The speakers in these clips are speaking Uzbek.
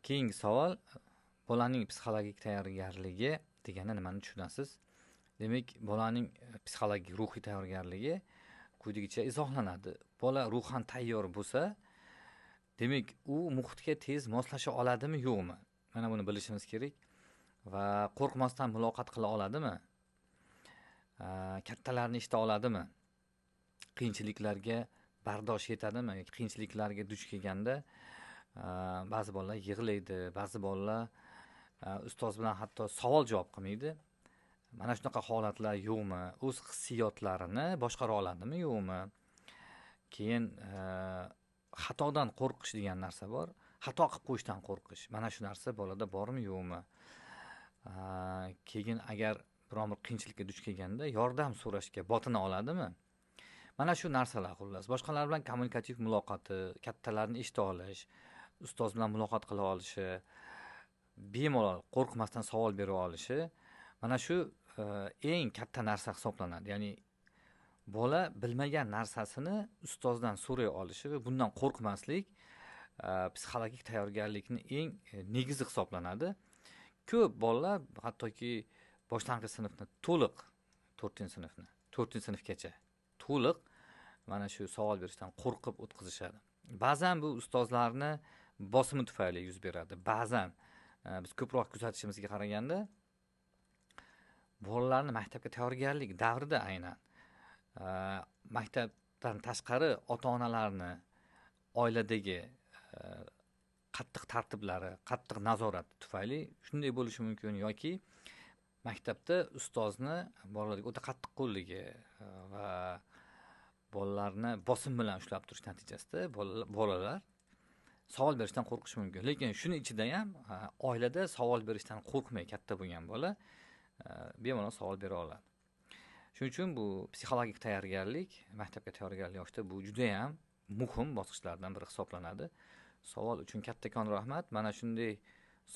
Keyingi savol, bolaning psixologik tayyorgarligi deganda nimani tushunasiz? Demak, bolaning psixologik ruhiy tayyorgarligi quyidagicha izohlanadi. Bola ruhan tayyor bo'lsa, demak, u muhitga tez moslasha oladimi, yo'qmi? Mana buni bilishimiz kerak va qo'rqmasdan muloqot qila oladimi? Kattalarni eshita oladimi? Qiyinchiliklarga bardosh yetadimi? Yoki qiyinchiliklarga duch kelganda ba'zi bolalar yig'laydi, ba'zi bolalar ustoz bilan hatto savol javob qilmaydi. Mana shunaqa holatlar yo'qmi? O'z hissiyotlarini boshqara oladimi, yo'qmi? Keyin xatodan qo'rqish degan narsa bor. Xato qilib qo'yishdan qo'rqish. Mana shu narsa bolada bormi, yo'qmi? Keyin agar biron bir qiyinchilikka duch kelganda yordam so'rashga botina oladimi? Mana shu narsalar xullas. Boshqalar bilan kommunikativ muloqoti, kattalarni eshita olish, ustoz bilan muloqot qila olishi, bemalol qo'rqmasdan savol bera olishi, mana shu eng katta narsa hisoblanadi. Ya'ni bola bilmagan narsasini ustozdan so'ray olishi va bundan qo'rqmaslik psixologik tayyorgarlikni eng negizi hisoblanadi. Ko'p bolalar hattoki boshlang'ich sinfni to'liq 4-sinfni, 4-sinfgacha to'liq mana shu savol berishdan qo'rqib o'tkazishadi. Ba'zan bu ustozlarni bosimi tufayli yuz beradi. Ba'zan biz ko'proq kuzatishimizga qaraganda bolalarni maktabga tayyorgarlik davrida aynan maktabdan tashqari ota-onalarni oiladagi qattiq tartiblari, qattiq nazorati tufayli shunday bo'lishi mumkin yoki maktabda ustozni bolalarga o'ta qattiqqo'lligi va bolalarni bosim bilan ushlab turish natijasida bolalar savol berishdan qo'rqishi mumkin. Lekin shuni ichida ham oilada savol berishdan qo'rqmay katta bo'lgan bola bemalol savol bera oladi. Shuning uchun bu psixologik tayyorgarlik, maktabga tayyorgarlik yoshda bu juda ham muhim bosqichlardan biri hisoblanadi. Savol uchun kattakon rahmat. Mana shunday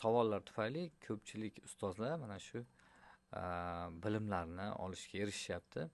savollar tufayli ko'pchilik ustozlar mana shu bilimlarni olishga erishyapti.